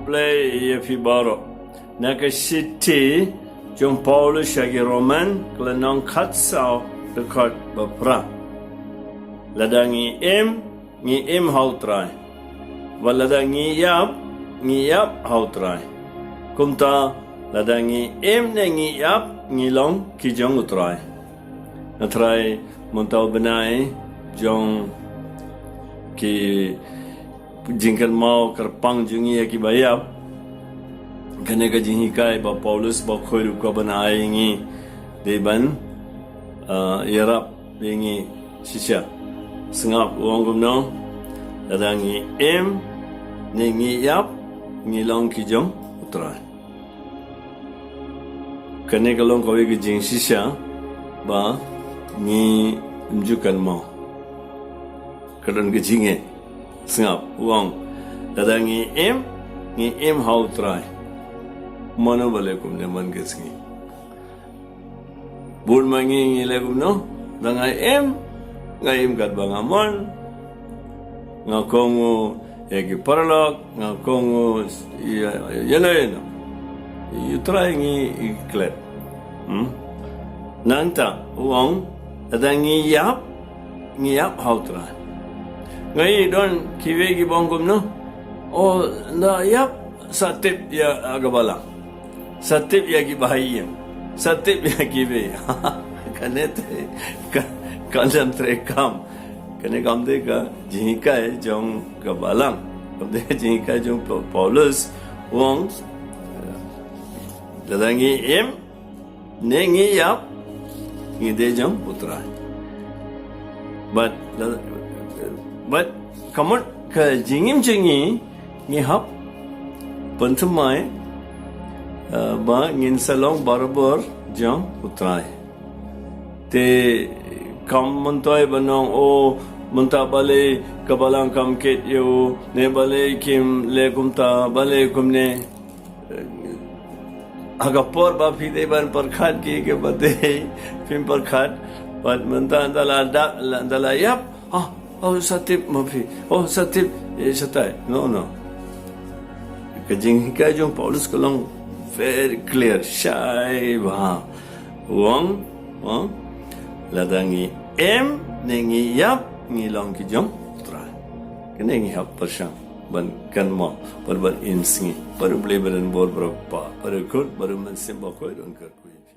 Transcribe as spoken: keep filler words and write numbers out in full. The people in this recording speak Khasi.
Blei ïa phi baroh. Na ka shithi jong Paulus sha ki Roman, ka lynnong khatsaw, dkhot ba phra. Lada ngi im, ngi im ha U Trai. Bad lada ngi ïap, ngi ïap ha U Trai. Kumta, lada ngi im ne ngi ïap, ngi long ki jong U Trai. Nga trai mynta u bnai jong ki jingkynmaw kyrpang jong ngi ïa kiba ïap. Kane ka jinghikai ba Paulus ba khoi ruh ka ban ai ngi dei ban, ah, ïarap ïa ngi shisha. Sngap u ong kumno, lada ngi im ne ngi ïap, ngi long ki jong U Trai. Kane ka long kawei ka jingshisha ba ngi ym ju kynmaw. Ka don ka jingeh. Sngap u ong, lada ngi im, ngi im ha U Trai. Mano ba leh kumne man ka sngi? Bun ma ngi ngi leh kumno? Da nga im, nga im katba nga mon. Nga kohnguh ïa ki paralok, nga kohnguh ïa, ïa, ïa, ïa, ïa. U Trai ngi klet. Hmm? Nangta u ong, lada ngi ïap, ngi ïap ha U Trai. Nga i don kiwei ki ba ong kumno? O, nda ïap, sa tip ïa, ah, ka balang. Sa tip ïa ki bahaïing. Sa tip ïa kiwei. Kane te, ka, ka lam treikam. Kane kam dei ka jinghikai jong ka balang. Kam dei ka jinghikai jong Pa-, Paulus. U ong, lada ngi im, ne ngi ïap, ngi dei jong U Trai. Bad, bad, ka mut ka jingim jong ngi, ngi hap pynthymmai, eh, ba ngin sa long barabor jong U Trai. Te kam myntoi ban ong, o, mynta balei ka balang kam kit ïa u, ne balei kim leh kumta, balei kumne. Ha ka por ba phi dei ban pyrkhat ki, ki ba dei phim pyrkhat, bad mynta da la da, la, da la ïap, ah, oh, sa tip ma phi, oh, sa tip, eh, shatai. No, no. Ka jinghikai jong Paulus ka long very clear, shai bha. U ong, u ong, lada ngi im, ne ngi ïap, ngi long ki jong U Trai. Kane ngi hap pyrshang ban kynmaw, ban, ban im sngi, bad U Blei ba donbor, bad U Kpa, bad U Khun, bad U Mynsiem Bakhuid un kyrkhu ïa phi.